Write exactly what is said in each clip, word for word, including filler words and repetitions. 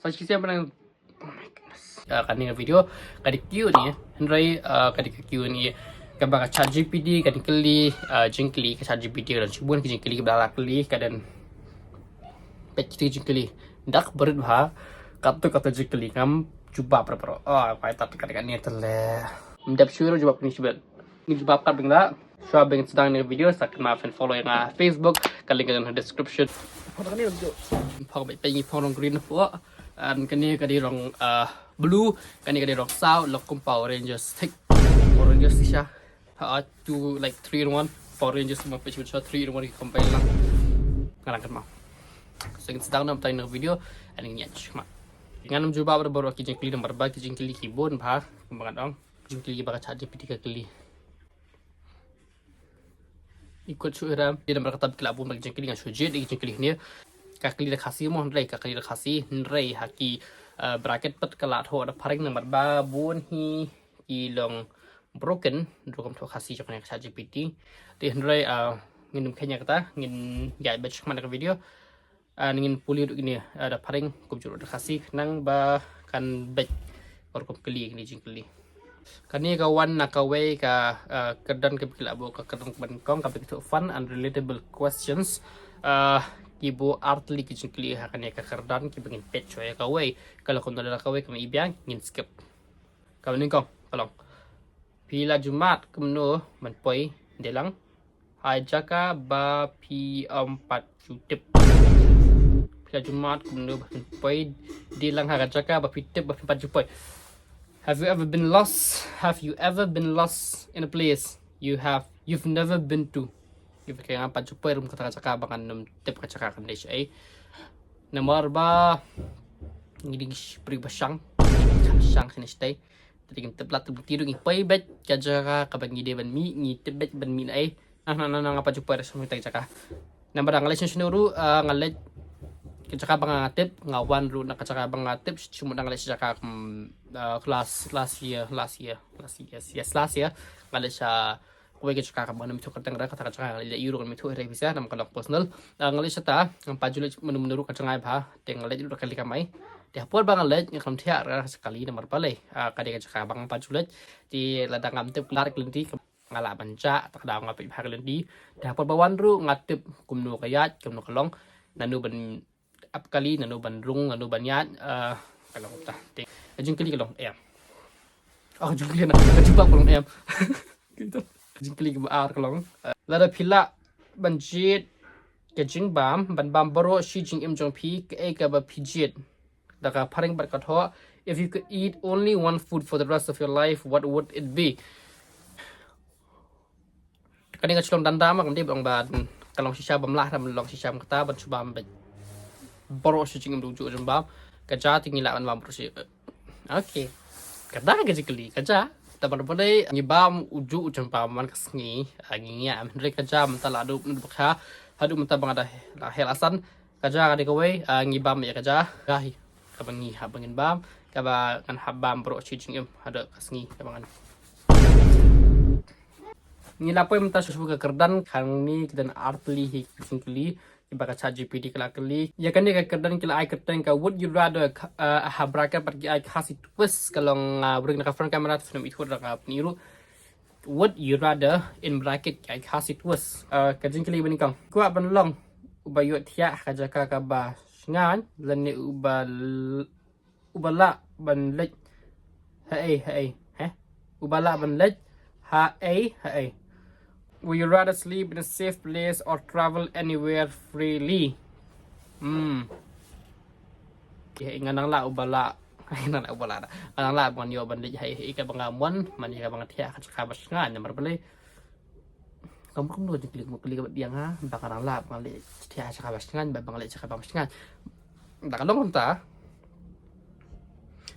Sa shi sem ba nang. Oh my goodness. Ah, kane ka video ka dei Q and A, hynrei ah, ka dei ka Q and A kaba ka ChatGPT kan kylli, ah, jingkylli ka ChatGPT, ka don shibun ki jingkylli kaba la kylli, ka don peit kito ki jingkylli. Dak barit bha, kato kato jingkylli ngam jubab bha bro. Ah, kai tat ka dei kane te le. Mdep shuh jubab ni shibet. Ngi jubab kat bing da. Shuwa ba ngin sdang ïa kane ka video, sa kynmaw ban follow ïa nga ha Facebook, ka link ka don ha description. Phong kane video. Phong ba peit ngi phong rong green hapoh. And kane ka dei rong ah, blue, kane ka dei rong saw, lok kum Power Rangers. Thik. Power Rangers shisha. Ha, two, like, three in one. Power Rangers ma peit shisha three in one ki combine lang. Nga la kynmaw. So ngin sdang na ïa kane ka video, and ngin ïa shim. Ngan ym jubab bha bha ki jingkylli namar ba ki jingkylli ki bun bha, kumba ngan ong. Jingkylli ba ka ChatGPT ka kylli. I kot shu iram, dei namar kata ba ki la bun bha ki jingkylli, ngan shu jied ïa ki jingkylli hangne. Ka kylli da Khasi mo hynrei, ka kylli da Khasi hynrei ha ki ah, bracket pat ka la thoh da phareng namar ba bun hi ki long broken, rukom thoh Khasi jong kane ka ChatGPT. Te hynrei ah, ngin ym kheiñ ïa kata, ngin ïaid beit shakhmat ka video. Ah, ngin pule ruh kine ah, da phareng kumjuh ruh da Khasi khnang ba kan beit ka rukom kylli kine jingkylli. Kane ka wan na kawei ka ah, kyrdan kaba ki la buh ka kyrdan kaba nyngkong kaba ki thoh fun and relatable questions. Ah, ki buh artylli ki jingkylli ha kane ka kyrdan kiba ngin peit shuwa ïa kawei. Ka la kumno da kawei kaba i biang ngin skip. Kaba nyngkong ka long. Phi la ju mad kumno ban poi dei lang ha jaka ba phi ym pat ju tip. Phi la ju mad kumno ban poi dei lang ha jaka ba phi tip ba phi ym pat ju poi. Have you ever been lost? Have you ever been lost in a place you have you've never been to? Ki ba ki ngam pat ju poi ruh kum kata ka jaka ba ngan ym tip ka jaka kan dei shaei. Namar ba ngi dei ki briew ba shang, shang shane shatei. Te ngim tip lad tip lynti ruh ngi poi beit ka jaka kaba ngi dei ban mih, ngi tip beit ban mih naei. Nah, nah, nah, nah, ngam pat ju poi ruh sha kata ka jaka. Namar ba nga leit shano shano ruh ah, nga leit ka jaka ba nga tip, nga wan ruh na ka jaka ba nga tip. Shu mut nga leit sha jaka kum ah, last, last year, last year, last year, yes, last year. Nga leit sha kawei ka jaka kaba ngam ithuh kyrteng ruh, kata ka jaka nga leit ïuh ruh ngam ithuh, hynrei pisa namar ka long personal. Ah, nga leit shata, ngam pat ju leit mynno mynno ruh ka jngai bha, te nga leit ruh da ka kali kamai. Te ha por ba nga leit nga khlem thiah ruh ka kali namar balei? Ah, ka dei ka jaka ba ngam pat ju leit. Te lada ngam tip lad ki lynti, nga lah ban jah, te ka daw nga peit bha ki lynti. Te ha por ba wan ruh nga tip kumno ka ïaid, kumno ka long, nano ban ap kali, nano ban rung, nano ban ïaid, ah, ka long kumta. Te ka jingkylli ka long em. Ah, ka jingkylli na, ka jubab ka long em. Ka jingkylli kaba ar ka long, ah, lada phi lah ban jied ka jingbam, ban bam baroh shi jingim jong phi, kaei kaba phi jied? Da ka phareng pat ka thoh, if you could eat only one food for the rest of your life, what would it be? Kane ka shlong danda ma kam dei ba ong ba ka long shisha bym lah, da ban long shisha bym kata ban shu bam beit baroh shi jingim da ujuh jingbam. Ka ja te ngi lah ban bam baroh shi. Okay. Kata ka jingkylli ka ja. Te ban ba dei ngi bam ujuh jingbam man ka sngi, ah, ngi ngiah, hynrei ka ja mynta la dup nud bakha haduh mynta ba nga da la heh la san. Ka ja ka dei kawei, ah, ngi bam ïa ka ja. Ka hi kaba ngi hap ba ngin bam, kaba ngan hap bam baroh shi jingim haduh ka sngi kaba ngan. Ngi la poi mynta sha ka kyrdan, kane ki don artylli hi ki jingkylli kiba ka ChatGPT ka la kylli. Ïa kane ka kyrdan ki la ai kyrteng ka Would You Rather, ah, ha bracket pat ki ai Khasi twist, ka long, ah, ring na ka front camera te sngewbha ithuh da ka pynïaid ruh. Would you rather in bracket ki ai Khasi twist. Ah, ka jingkylli ba nyngkong. Kwah ban long uba ïohthiah ha ka jaka kaba shngaiñ lane uba l-, uba lah ban leit haei haei, heh? Uba lah ban leit haei haei. Would you rather sleep in a safe place or travel anywhere freely? Hmm. Ïa, nga nang lah uba lah. Nga nang lah uba lah. Nga nang lah ban ïoh ban leit haei haei kaba nga mon, man ïa kaba nga thiah ha ka jaka ba shngaiñ, namar balei? Kam kum no jingkylli, kylli kaba biang ha, ba nga nang lah ban leit thiah ha ka jaka ba shngaiñ, ba ban leit ha ka jaka ba shngaiñ. Da ka long kumta.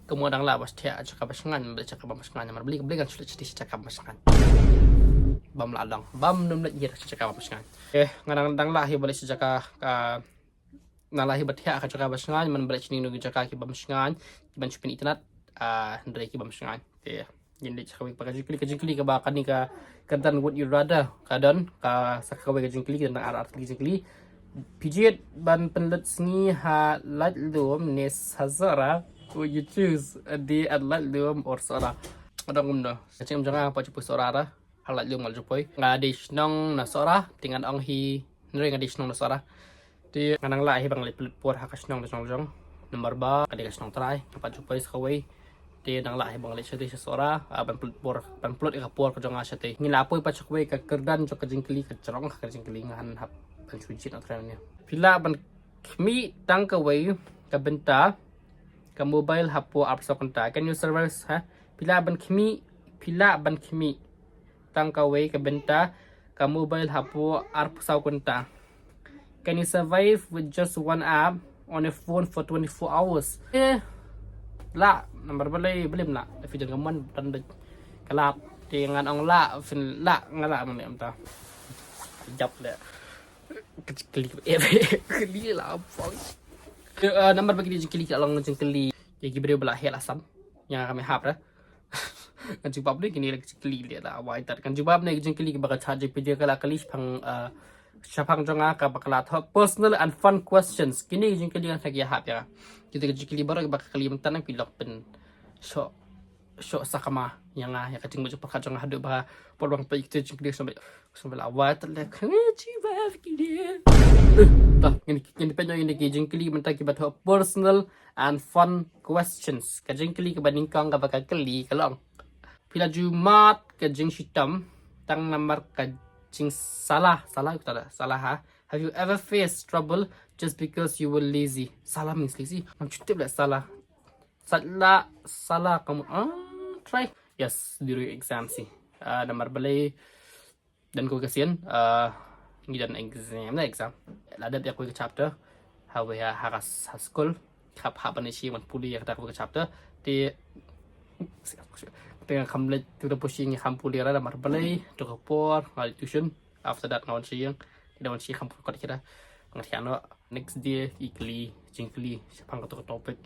Kam nang lah ban thiah ha ka jaka ba shngaiñ, ba leit ha ka jaka ba shngaiñ, namar balei, balei ngan shu leit thiah ha ka jaka ba shngaiñ? Bym lah long, bym nym leit ïa ka jaka ba shngaiñ. Eh, nga nang dang lah hi ba leit ha ka jaka ka Nang lah hi ba thiah ha ka jaka ba shngaiñ, man ba leit shane shane ki jaka ki bym shngaiñ, ki ban shu pyni itynnad, ah, hynrei ki bym shngaiñ. Te ngin leit sha kawei pat ka jingkylli, ka jingkylli kaba kane ka kyrdan Would You Rather ka don, ka sa kawei ka jingkylli, ki don ar artylli ki jingkylli. Phi jied ban pynlut sngi ha Lightroom ne Sora? Would you choose a day at Lightroom or Sora? Adong kumno. Ka jingim jong nga pat shu poi Sora ra. Ha Lightroom ngal ju poi. Nga dei shnong na Sora, te ngan ong hi, hynrei nga dei shnong na Sora. Te nga nang lah hi ba ngan leit pynlut por ha ka shnong da jong jong. Namar ba ka dei ka shnong trai, nga pat ju poi sa kawei. Te nang lah hi ba ngan leit shatei sha Sora, ah, ban pynlut por, ban pynlut ïa ka por ka jong nga shatei. Ngi la poi pat sha kawei, ka kyrdan jong ka jingkylli ka jrong, ka jingkylli nga hap ban shu jied na trai ne. Phi lah ban khmih tang kawei ka bynta ka mobile hapoh arphew saw kynta. Can you survive, ha? Phi lah ban khmih, phi lah ban khmih tang kawei ka bynta ka mobile hapoh arphew saw kynta. Can you survive with just one app on your phone for twenty-four hours? Eh, lah, namar balei, balei em lah. Phi don ka mon, don beit ka lad. Te ngan ong lah, phin lah, nga lah, mane em ta. Jap le. Ka jingkylli, eh, kylli la poi. Eh, namar ba ki jingkylli ka long jingkylli ïa ki briew ba la heh la sam. Ïa ka me hap ra. Kan jubab ne kine la ka jingkylli leh la wai tat. Kan jubab ne ka jingkylli ba ka chat G P T ka la kylli shaphang, eh, shaphang jong nga kaba ka la thoh personal and fun questions. Kine ka jingkylli kan thak ïa hap ïa. Kita ka jingkylli baroh ba ka kylli mynta nang phi lok pynshoh, shoh sakma ïa nga, ïa ka jingmut jingpyrkhat jong nga haduh ba por ba nga peit kita jingkylli sampai, sampai la wai tat leh ka jingkylli. Eh, ta, ngin, ngin peit noh ïa ki jingkylli mynta kiba thoh personal and fun questions. Ka jingkylli kaba nyngkong kaba ka kylli ka long, phi la ju mad ka jingshitom tang namar ka jingsala, sala kata da, sala ha. Have you ever faced trouble just because you were lazy? Sala means lazy. Ngam shu tip leh sala. Sala, sala kamu, ah, try. Yes, during exam sih. Ah, namar balei don kawei ka sien, ah, ngi don exam, na exam. La dep ïa kawei ka chapter. Hawei ha, ha ka s-, ha skul. Khap hap ban ïa shi ban pule ïa kata kawei ka chapter. Te, te ngam leit, te da pushi ngi kham pule ra namar balei, to ka por, nga leit tuition. After that nga wan sha ïing. Te da wan sha ïing kham pule kot kita. Nga thiah noh. Next day, i kylli, jingkylli shaphang kato ka topic.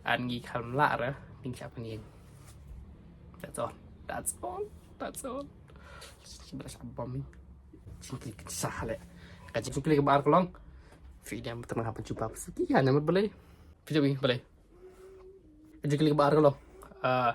And ngi kham lah ra, ngi shah pynïeng. That's all. That's all. That's all. Shi bra shah bom ni. Jingkylli ka sah leh. Ka jingkylli kaba ar ka long, phi dang ba tang hap ban jubab. Siki ha namar balei. Phi jubab balei. Ka jingkylli kaba ar ka long, ah,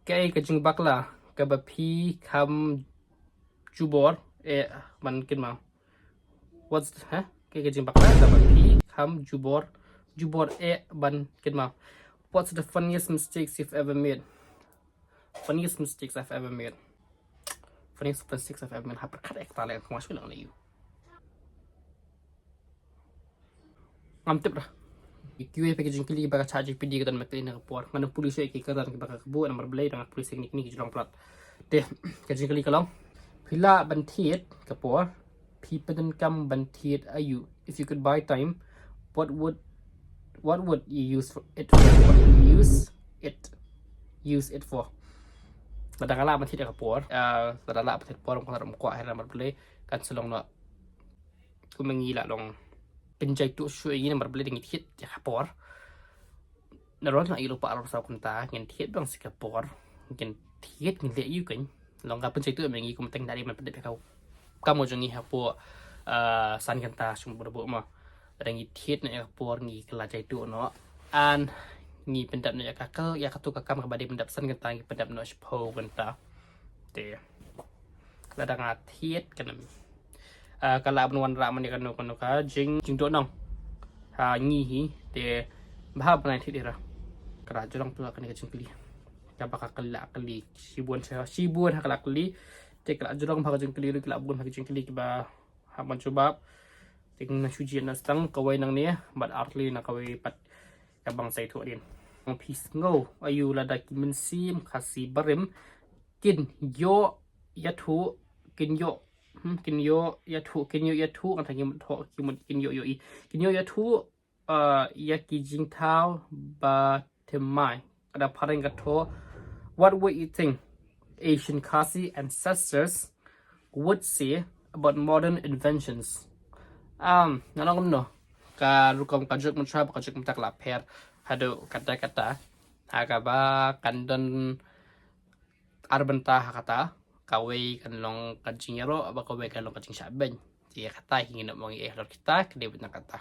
kaei ka jingbakla kaba phi kham jubor eh ban kynmaw? What's the, huh? Kaei ka jingbakla kaba phi kham jubor, jubor eh ban kynmaw? What's the funniest mistakes you've ever made? Funniest mistakes I've ever made. Funniest mistakes I've ever made. Hap khat ek tale kong shu lang na you. Ngam tip ra. Ki wei pat ki jingkylli ba ka chat G P T ka don ma kylli na ka por. Ngan pule shuh ki kyrdan kiba ka buh namar balei dang pule shuh kine ki jrong palat. Te, ka jingkylli ka long, phi lah ban thied ka por, phi pyndonkam ban thied aïu? If you could buy time, what would, what would you use for it for? What would you use it, use it for? Lada nga lah ban thied ka por, eh, lada lah ban thied por, nga lah ban kwah namar balei kan sa long noh. Kumba ngi lah long pynjaituh shuh ïa ngi namar balei da ngi thied ïa ka por. Naroh nga ïoh lypa arphew saw kynta, ngin thied bang sha ka por, ngin thied, ngin leh aïu kein. Long ka pynjaituh ïa ngi kumta ngi la dei ban pyndep ïa ka kam jong ngi hapoh, ah, san kynta shuh bad buh mo. Da ngi thied noh ïa ka por, ngi kylla jaituh noh. An ngi pyndep noh ïa ka, ka, ïa kato ka kam kaba dei pyndep san kynta, ngi pyndep noh shiphew kynta. Te lada nga thied kane, ah, ka lah ban wanrah ma ngi kano kano ka jing, jingdohnud ha ngi hi. Te bha ban thied ïa ra. Ka la jrong pla kane ka jingkylli. Kaba ka la kylli shibun, shibun ha ka la kylli. Te ka la jrong bha ka jingkylli ruh, ka la bun bha ka jingkylli kiba hap ban jubab. Te nga shu jied na stang kawei nangne bad ar tylli na kawei pat kaba nga sa ïathuh hadien. Phi sngew aïu lada ki mynsiem Khasi barim kin ïoh ïathuh, kin ïoh, hmm, kin ïoh ïathuh, kin ïoh ïathuh, ngan tharai ki mut thoh, ki mut kin ïoh ïohi. Kin ïoh ïathuh, uh, ïa ki jingthaw ba thymmai. Ka da phareng ka thoh, what would you think ancient Khasi ancestors would say about modern inventions? Um, ngan ong kumno. Ka rukom ka juk mynta, ka juk mynta ka la pher haduh katta katta. Ha kaba kan don ar bynta ha kata, kawei kan long ka jingïaroh, bad kawei kan long ka jingshah beiñ. Te kata hi ngin ong ei halor kita, ka dei bad na kata.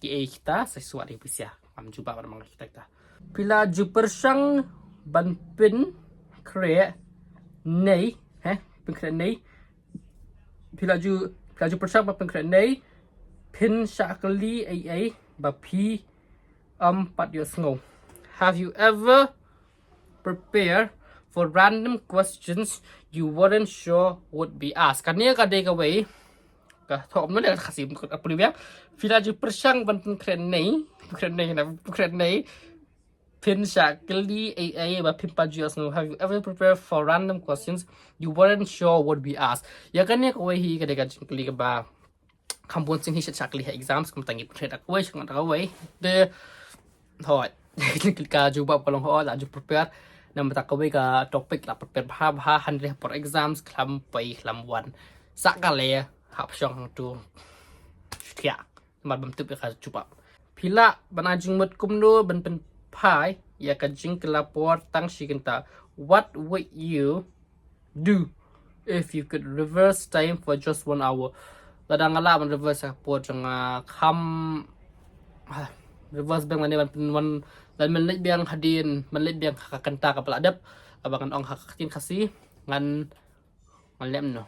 Ki ei kita, sa shuwa dei pisa. Ngam jubab ba mang kita kita. Phi la ju pyrshang ban pynkhreh nei, he? Pynkhreh nei. Phi la ju, phi la ju pyrshang ban pynkhreh nei. Phin shah kylli ei ei ba phi ym pat ïohsngew. Have you ever prepare for random questions you weren't sure would be asked? Kane ka dei kawei ka thoh, ym leh ka Khasi, ka pule biang. Phi la ju pyrshang ban pynkhreh nei, pynkhreh nei, na pynkhreh nei. Phin shah kylli ei ei ba phim pat ju ïohsngew. Have you ever prepared for random questions you weren't sure would be asked? Ïa kane kawei hi ka dei ka jingkylli kaba kham bun sien hi shet shah kylli ha exams, kumta ngi pynkhreh da kawei sha kawei. Te hooid, ka jubab ka long hooid, la ju prepare. Namar kata kawei ka topic la prepare bha bha, hynrei por exams khlem poi khlem wan. Sa ka leh hap shong hangtu. Shutia. Namar bym tip ïa ka jubab. Phi lah ban ai jingmut kumno ban pynphai ïa ka jingkylla por tang shi kynta? What would you do if you could reverse time for just one hour? Lada nga lah ban reverse ka por jong nga kham, ah, reverse biang lane ban pynwan, lane ban leit biang hadien, ban leit biang ha ka kynta kaba la dep, kaba ngan ong ha ka ktien Khasi, ngan, ngan leh kumno?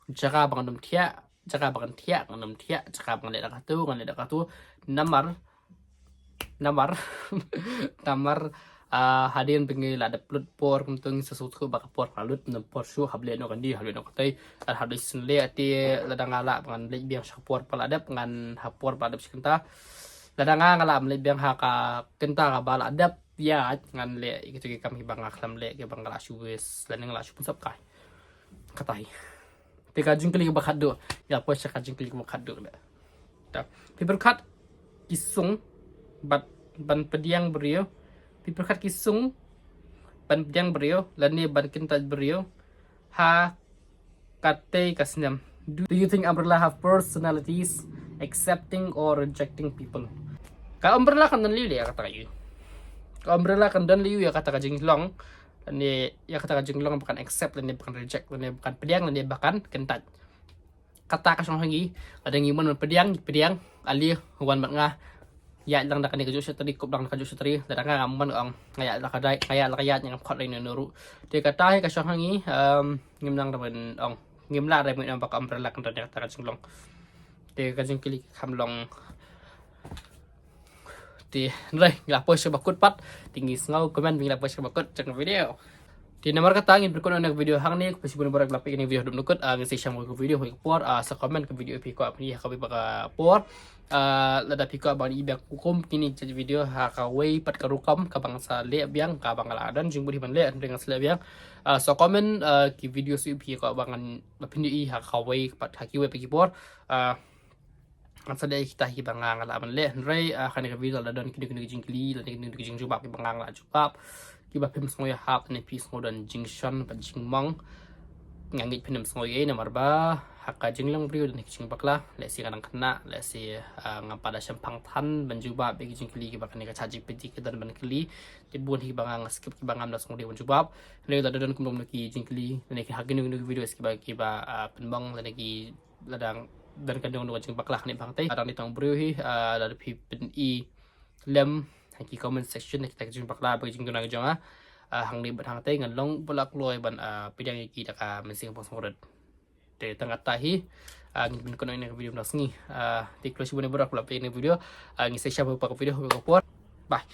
Jaka ba ngan ym thiah, jaka ba ngan thiah, ngan ym thiah, jaka ba ngan leh da katu, ngan leh da katu. Namar, namar, namar, ah, hadien ba ngi la dep lut por kumta ngi sa sngewthuh ba ka por ka la lut, ngan por shuh, hap leh noh kandi, hap leh noh katai, hap leh shisien leh te, lada nga lah ba ngan leit biang sha ka por ba la dep, ngan ha por ba la dep shi kynta. Lada nga, nga lah ban leit biang ha ka kynta kaba la dep, ïa, ngan leh ïa kitu ki kam kiba nga khlem leh, kiba nga lah shu waste lane nga lah shu pynsap kai. Kata hi. Te ka jingkylli kaba khatduh, ïa poi sha ka jingkylli kaba khatduh leh. Ta. Phi pyrkhat ki sung bad ban pdiang briew. Phi pyrkhat ki sung ban pdiang briew lane ban kyntait briew ha katei ka snem. Do, do you think umbrella have personalities, accepting or rejecting people? Ka umbrella kan don lei lei ïa kata ka ïa. Ka umbrella kan don lei ïa kata ka jinglong. Lane ïa kata ka jinglong ba kan accept, lane ba kan reject, lane ba kan pdiang, lane ba kan kyntait. Kata ka shong ha ngi, lada ngi mon ban pdiang, ngi pdiang, ale wan bad nga. Ïaid lang da kane kajuh shatri, kup lang da kajuh shatri, lada nga ngam mon ong, nga ïaid la ka dai, nga ïaid la ka ïaid, ngam khot lei noh ruh. Te kata hi ka shong ha ngi, em, ngim nang da ban ong, ngim lah da ban ong ba ka umbrella kan don ïa kata ka jinglong. Te ka jingkylli kham long. Te hynrei ngi la poi sha ba kut pat, te ngi sngew comment ngi la poi sha ba kut jong ka video. Te namar kata ngin pynkut noh ïa ka video hangne, khublei shibun baroh kiba la peit ïa ka video haduh ba kut, ah, ngin sa ïashem ïa ka video ha ka por, ah, sa comment ka video phi kwah phin ïa ka video ba ka por. Ah, lada phi kwah ban ïa biang kum kine ki video ha kawei pat ka rukom kaba ngan sa leh biang, kaba nga la don jingmut hi ban leh, hynrei ngan sa leh biang. Ah, sa comment, ah, ki video shuh phi kwah ba ngan, ba phin ïa ha kawei pat ha kiwei pat ki por. Ah, ngan sa leh kita hi ba nga nga lah ban leh, hynrei, ah, ha kane ka video la don kine kine ki jingkylli, la don kine kine ki jingjubab kiba nga nga lah jubab. Kiba phim sngew ïahap ne phi sngew don jingshon bad jingmong, nga ngeit phin ym sngew ei ei namar ba ha ka jinglong briew don ki jingbakla, lehse nga dang khynnah, lehse, ah, ngam pat da shemphang than ban jubab ïa ki jingkylli kiba kane ka ChatGPT ka don ban kylli. Te bun hi kiba nga nga skip kiba ngam da sngewdei ban jubab. Hynrei la don kumno kumno ki jingkylli lane ki ha kine kine ki video kiba kiba, ah, pynmong lane ki lada don ka dong dong jingbakla ne bhang te. Lada dei tang briew hi, ah, lada phi pyni lem ha ki comment section na kita ki jingbakla bad ki jingduna ki jong nga. Ah, hangne bad hangtei ngan long ba la kloi ban, ah, pdiang ïa ki da ka mynsiem pang sngewrit. Te tang kata hi, ah, ngin pynkut noh ïa ka video mynta ka sngi. Ah, te khublei shibun baroh kiba la peit ïa ka video. Ah, ngin sa ïashem ha ka video ka por. Bye.